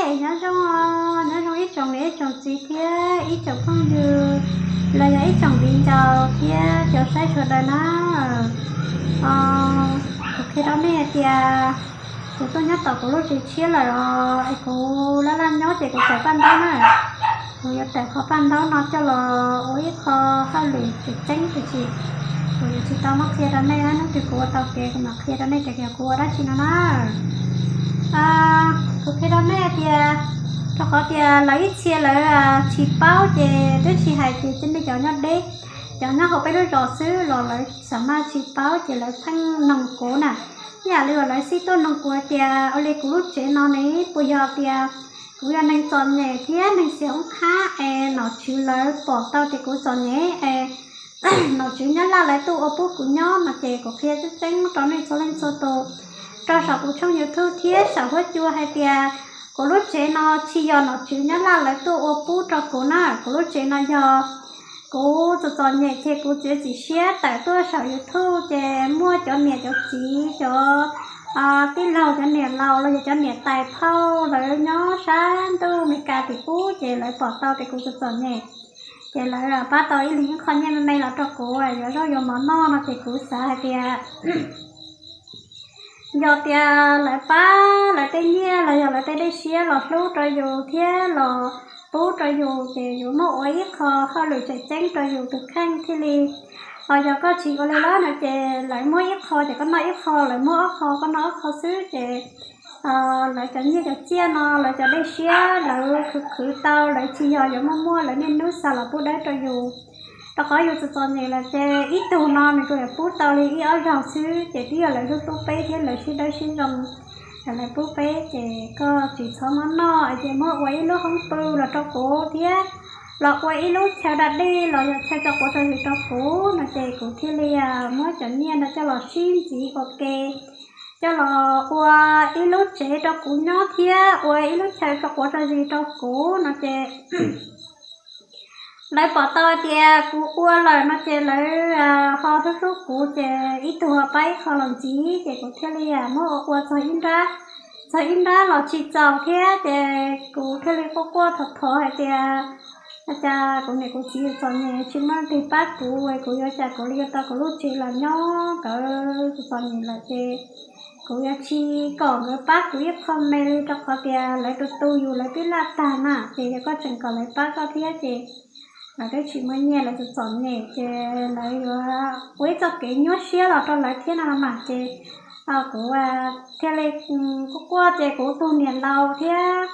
Nyob zoo, nyob zoo ib tsoom niam ib tsoom txiv thiab ib tsoom phooj ywg los yog ib tsoom viv ncaus thiab cov saib sawv daws na. Kuv qhia rau nej hais tias kuv tuaj nyob tom kuv lub tsev tshiab lawm os, es kuv laj laj nyob ces kuv tawm paj ntaub na. Kuv yuav tawm qhov paj ntaub no coj los ua ib qho hauj lwm tseem ceeb tiam sis kuv yuav tsis tau muab qhia rau nej, hnub twg kuv ua tau kev kuv mam qhia rau nej tias kuv ua dab tsi no na. Kuv qhia rau nej tias, rau qhov tias lawv ib txhia lawv tsis paub ces twb tsis hais tias cov nej cov nyob deb, cov nyob hauv peb lub zos xwb los lawv xam maj tsis paub ces lawv pheej noog kuv na. Ib yam li uas lawv xij tuaj noog kuv tias ua li kuv lub tsev no ne puas yog tias kuv yog neeg txom nyem thiab neeg xiam oob qhab es nom tswv lawv pom tau tias kuv txom nyem es nom tswv Nyab Laj lawv tuaj ua pub kuv nyob no ces kuv qhia tseeb tseeb rau nej txhua leej txhua tus rau saum kuv tshooj YouTube thiab saum huab cua hais tias kuv lub tsev no tsis yog nom tswv Nyab Laj lawv tuaj ua pub rau kuv na. Kuv lub tsev no yog kuv txom txom nyem ces kuv txiav txim siab tawm tuaj saum YouTube ces muaj cov niam cov txiv, cov tij laug, cov niam laus los yog cov niam tais phauj lawv nyob sab ntuj Meskas tim ub ces lawv pom tau tias kuv txom txom nyem ces lawv pab tau ib leeg ib qho nyiaj me me los rau kuv yuav zaub yuav mov noj no ces kuv xav hais tias yog tias lawv pab lawv tej nyiaj los yog lawv tej dej siab los hlub rau yus thiab los pub rau yus ces yus muab ua ib qho hauj lwm tseem ceeb rau yus tus kheej thiaj li. Ho yog koj tsis ua li lawm no ces lawv muab ib qho ces koj noj ib qho, lawv muab ob qho koj noj ob qho xwb ces lawv cov nyiaj cov txiaj no lawv cov dej siab lawv khwv khwv tau, lawv tsis yog yuav muaj muaj lawv niaj hnub xa los pub dawb rau yus. Rau qhov yus txom txom nyem lawm ces ib tug no nws kuj yuav pub tau li ib ob zaug xwb ces twb yog lawv hlub hlub peb thiab lawv siab dawb siab zoo lawv pub peb ces koj tsis txhob muab noj es ces muab ua ib lub hoob pw los rau kuv thiab los ua ib lub chaw da dej los yog chaw tso quav tso zis rau kuv no ces kuv thiaj li muab cov nyiaj no coj los sib ntxiv ua ke, coj los ua ib lub tsev rau kuv nyob thiab ua ib lub chaw tso quav tso zis rau kuv no ces lawv pom tau tias kuv ua lawm no ces lawv ho hlub hlub kuv ces ib tug ho pab ib qho los ntxiv ces kuv thiaj li muab ua ua txog ib nrab, txog ib nrab los tsis txaus thiab ces kuv thiaj li quaj quaj thov thov hais tias cas kuv niam kuv txiv txom nyem tsis muaj leej twg pab kuv, kuv yuav cas kuv li yuav tau kuv lub tsev los nyob, nkawd txom txom nyem lawm ces kuv yuav tsis kom nkawd pab kuv ib qho me li rau qhov tias lawv tus tu yus lawv twb laj tag na ces yog koj tseem kom lawv pab koj thiab ces lawv twb tsis muaj nyiaj lawv txom txom nyem ces lawv yuav ua ib txoj kev nyuaj siab los rau lawv thiab no mas ces kuv thiaj li quaj quaj ces kuv tus niam laus thiab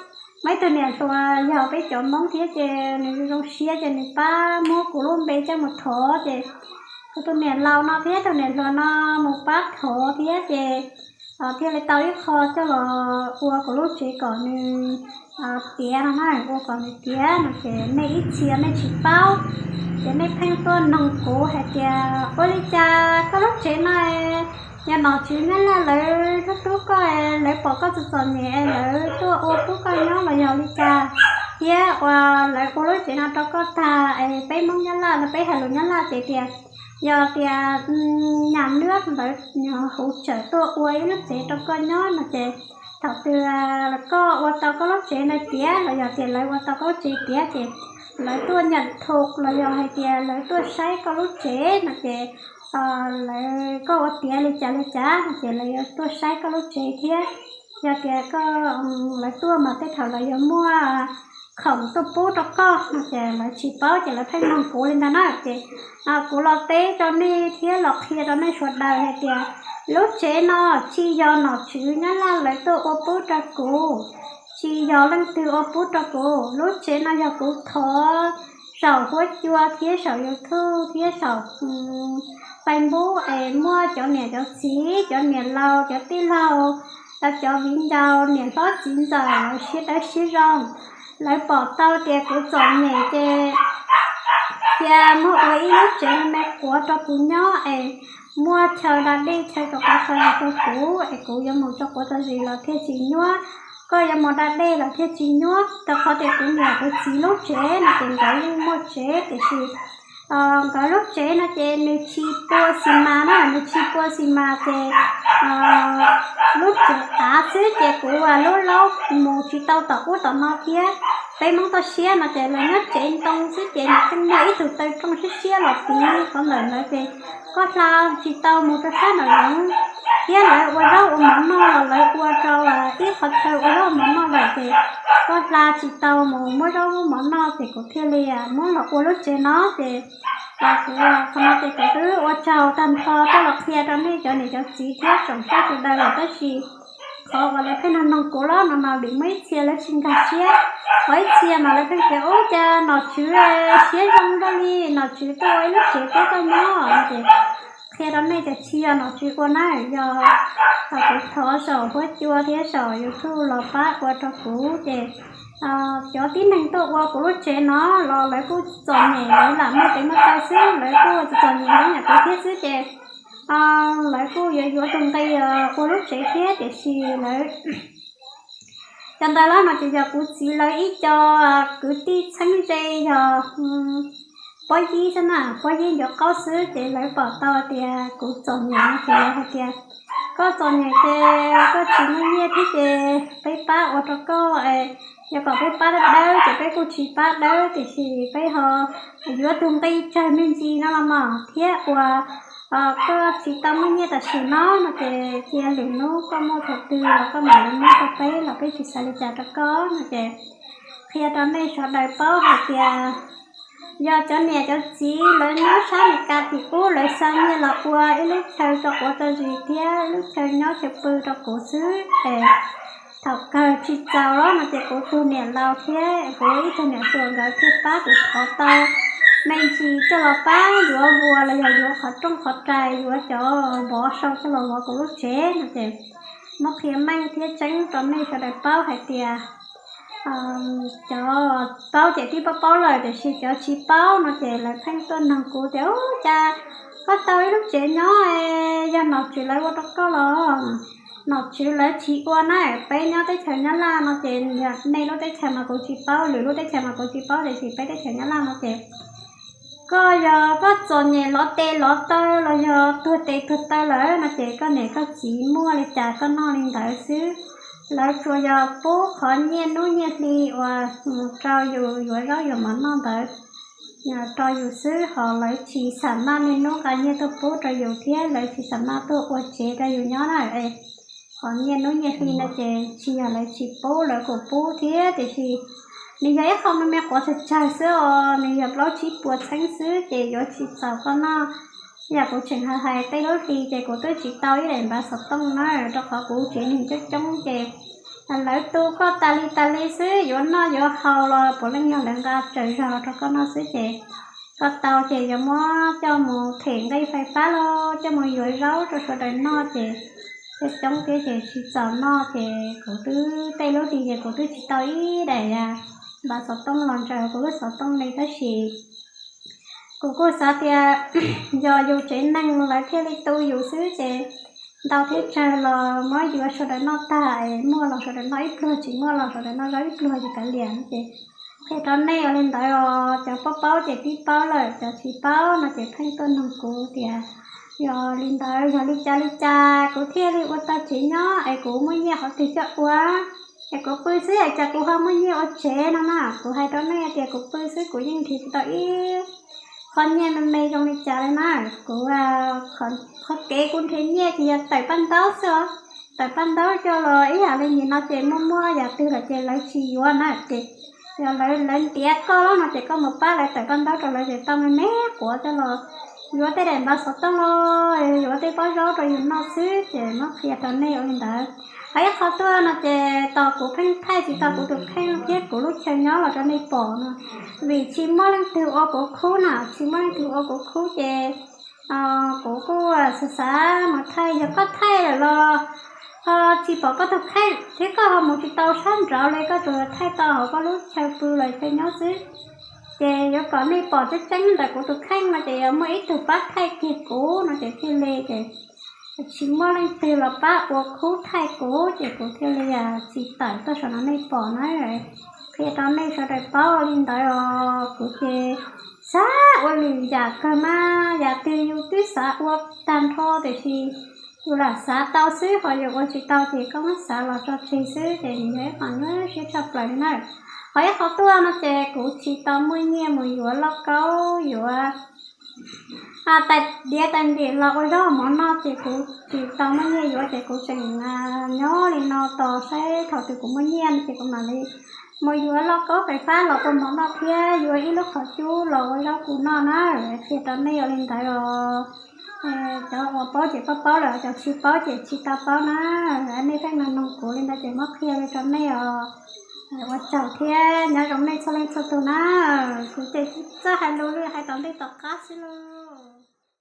muaj ib tug niam hluas yog peb cov Hmoob thiab ces nws zoo siab ces nws pab muab kuv lub npe coj mus thov ces kuv tus niam laus no thiab tus niam hluas no mus pab thov thiab ces thiaj li tau ib qho coj los ua kuv lub tsev kom nws tiav no na, ua kom nws tiav no ces nej ib txhia nej tsis paub ces nej pheej tuaj noog kuv hais tias ua li cas koj lub tsev no yog nom tswv Nyab Laj lawv hlub hlub koj, lawv pom koj txom txom nyem lawv tuaj ua pub koj nyob los yog li cas, thiab ua lawv ua lub tsev no rau koj tag es peb Hmoob Nyab Laj los peb hais lus Nyab Laj ces tias yog tias nyas nwb lawv huv tsawm tuaj ua ib lub tsev rau koj nyob no ces thaum twg koj ua tau koj lub tsev ntawd tiav los yog tias lawv ua tau koj lub tsev tiav ces lawv tuaj nyam thum los yog hais tias lawv tuaj saib koj lub tsev no ces lawv, koj ua tiav li cas li cas no ces lawv yuav tuaj saib koj lub tsev thiab. Yog tias koj, lawv tuaj mas tej thaum lawv yuav muaj khoom tuaj pub rau koj no ces lawv tsis paub ces lawv pheej noog kuv li ntag na ces kuv los teb rau nej thiab los qhia rau nej sawv daws hais tias lub tsev no tsis yog nom tswv Nyab Laj lawv tuaj ua pub rau kuv, tsis yog leej twg ua pub rau kuv, lub tsev no yog kuv thov saum huab cua thiab saum YouTube thiab saum Facebook es muaj cov niam cov txiv, cov niam laus, cov tij laug, cov viv ncaus, niam hlob txiv ntxawm lawv siab dawb siab zoo, lawv pom tau tias kuv txom nyem ces cia muab ua ib lub tsev me me quav rau kuv nyob es muaj chaw da dej chaw tso quav tso zis rau kuv es kuv yuav mus tso quav tso zis los thiaj tsis nyuab, koj yuav mus da dej los thiaj tsis nyuab, rau qhov tias kuv niam kuv txiv lub tsev no ces nkawd yeej muaj tsev tiam sis Nkawd lub tsev no ces nws tsis pua xis mas na, nws tsis pua xis mas ces lub tsev av xwb ces kuv lub laub mus tsis tau tom ub tom no thiab. Peb Hmoob toj siab no ces lawv nyob tsev ntoo xwb ces nws yeej muaj ib tug taw rooj siab siab los tiv qhov ntawm ntawd ces koj hla tsis tau mus rau sab nraum zoov. Thiab lawv ua zaub ua mov noj los lawv ua rau ib qhov chaw ua zaub ua mov noj lawm ces koj hla tsis tau mus muab zaub muab mov noj ces kuv thiaj li muab los ua lub tsev no ces kuv qhov no ces kuv twb ua tsaug tag nrho coj los qhia rau nej cov niam cov txiv thiab tsoom saib sawv daws lawm tab sis qhov uas lawv pheej nug nug kuv los no no vim muaj ib txhia lawv tsis nkag siab, ho ib txhia mas lawv pheej tias ub cas nom tswv siab zoo daj li, nom tswv tuaj ua ib lub tsev pub koj nyob no ces qhia rau nej tias tsis yog nom tswv ua na, yog kuv thov saum huab cua thiab saum YouTube los pab ua rau kuv ces cov tib neeg tuaj ua kuv lub tsev no los lawv kuj txom nyem, lawv lam muaj tes muaj taw xwb, lawv kuj txom txom nyem ib yam kuv thiab xwb ces lawv kuj yuav yuav tus nqi ua lub tsev thiab tiam sis lawv cov ntawd los no ces yog kuv txiv lawv ib co kwv tij txheeb ze yog pob yib xwb na, pob yib ncuav qaub xwb ces lawv pom tau tias kuv txom nyem no ces lawv hais tias koj txom nyem ces koj tsis muaj nyiaj thiab ces peb pab ua rau koj, yog kom peb pab dawb ces peb kuj tsis pab dawb tiam sis peb ho yuav tus nqi tsawg me ntsis no los mas thiab uas koj tsis tau muaj nyiaj tam sim no no ces cia lwm hnub koj muaj thaum twg los koj mam li muab rau peb los peb tsis xav li cas rau koj no ces qhia rau nej sawv daws paub hais tias yog cov niam cov txiv lawv nyob sab Amelikas tim ub lawv xa nyiaj los ua ib lub chaw rau quav rau zis thiab ib lub chaw nyob chaw pw rau kuv xwb es thaum kawg tsis txaus los no ces kuv tus niam laus thiab kuv ib tug niam hluas nkawd thiaj pab kuv thov tau me ntsis coj los pab yuav vuas los yog yuav qhov rooj qhov rais, yuav cov npov sau coj los vov kuv lub tsev no ces muab qhia meej thiab tseeb rau nej sawv daws paub hais tias cov paub ces twb paub paub lawm tiam sis cov tsis paub no ces lawv pheej tuaj nug kuv tias ub cas koj tau ib lub tsev nyob, yog nom tswv lawv ua rau koj los? Nom tswv lawv tsis ua na, peb nyob teb chaws Nyab Laj no ces yog nej lub teb chaws mas kuv tsis paub, lwm lub teb chaws mas kuv tsis paub tiam sis peb teb chaws Nyab Laj no ces koj yog koj txom nyem lov tes lov taw los yog tuag tes tuag taw lawm no ces koj niam koj txiv muaj li cas koj noj li ntawd xwb. Lawv tsuas yog pub qhov nyiaj hnub nyiaj hli uas rau yus yuav zaub yuav mov noj ntawd rau yus xwb, ho lawv tsis xam maj niaj hnub nqa nyiaj tuaj pub rau yus thiab lawv tsis xam maj tuaj ua tsev rau yus nyob na. Qhov nyiaj hnub nyiaj hli no ces tsis yog lawv tsis pub, lawv kuj pub thiab tiam sis nws yog ib qho me me quav tsawg tsawg xwb os, nws yog plaub tsib puas txheeb xwb ces yuav tsis txaus koj noj. Yam kuv tseem hais hais tej lub hli ces kuv twb tsis tau ib daim npav xov tooj na, rau qhov kuv tsev neeg coob coob ces lawv tu koj tas li tas li xwb, yuav noj yuav haus los puav leej yog lawv nqa tsaws zog los rau koj noj xwb ces koj tau ces yuav muab coj mus them nqi fais fab los coj mus yuav zaub rau sawv daws noj ces coob coob thiab ces tsis txaus noj ces kuv twb tej lub hli ces kuv twb tsis tau ib daim npav xov tooj los ntsaws kuv lub xov tooj li tab sis kuv kuj xav tias yog yus tsev neeg lawv thiaj li tu yus xwb ces ntau thiab tsawg los muab yuav sawv daws noj tag es muaj los sawv daws noj ib pluag, tsis muaj los sawv daws noj zaub ib pluag ces kav liam no ces qhia rau nej ua li ntawd os. Cov paub paub ces tib paub lawm, cov tsis paub no ces pheej tuaj nug kuv tias yog li ntawd yog li cas li cas kuv thiaj li ua tau tsev nyob es kuv muaj nyiaj qhov twg coj ua, es kuv pw xwb es cas kuv ho muaj nyiaj ua tsev no na. Kuv hais rau nej tias kuv pw xwb kuv yeej nrhiav tsis tau ib qho nyiaj me me zoo li cas li na. Kuv, qhov kev kuv nrhiav nyiaj ces yog tawm paj ntaub xwb os. Tawm paj ntaub coj los ib yam li nim no ces muaj muaj yam twg lawm ces lawv tsis yuav na ces yog lawv ntiav koj los no ces koj mus pab lawv tawm paj ntaub rau lawv ces tau me me quav coj los yuav tej daim npav xov tooj los yuav tej pob zaub rau yus noj xwb ces muab qhia rau nej ua li ntawd. Ho ib qho tuaj no ces tos kuv pheej thaij tsis tau kuv tus kheej thiab kuv lub chaw nyob los rau nej pom no, vim tsis muaj leej twg ua kuv khub na, tsis muaj leej twg ua kuv khub ces kuv kuj xav xav mus thaij, yog koj thaij lawm los ho tsis pom koj tus kheej thiab koj ho mus tsis tau sab nraud li, koj tsuas yog thaij tau hauv koj lub chaw pw los chaw nyob xwb. Ces yuav kom nej pom tseeb tseeb ntawm kuv tus kheej no ces yuav muaj ib tug pab thaij kiag kuv no ces thiaj li ces tsis muaj leej twg los pab ua khub thaij kuv ces kuv thiaj li tsis tawm tuaj saum no nej pom na. Qhia rau nej sawv daws paub li ntawd os. Kuv ces Txav ua lwm yam kawg mas, yam twg yus twb xav ua tag nrho tiam sis yus lam xav tau xwb, ho yus ua tsis tau ces koj muab xav los tso tseg xwb ces yog ib qho nyuaj siab tshaj plaws li na. Ho ib qho tuaj no ces kuv tsis tau muaj nyiaj mus yuav lauj kaub, yuav tais diav tais ntim los ua zaub mov noj ces kuv tsis tau muaj nyiaj yuav ces kuv tseem nyob li no tos saib thaum twg kuv muaj nyiaj no ces kuv mam li mus yuav lauj kaub fais fab los ua mov noj thiab yuav ib lub qhov cub los ua zaub kuv noj na. Qhia rau nej ua li ntawd os. Cov uas paub ces paub paub lawm, cov tsis paub ces tsis tau paub na. Nej pheej nug nug kuv li ntawd ces muab qhia li rau nej os. Ua tsaug thiab nyob zoo nej txhua leej txhua tus na. Kuv ces txawj hais lus li hais tom ntej tom qab xwb lauj.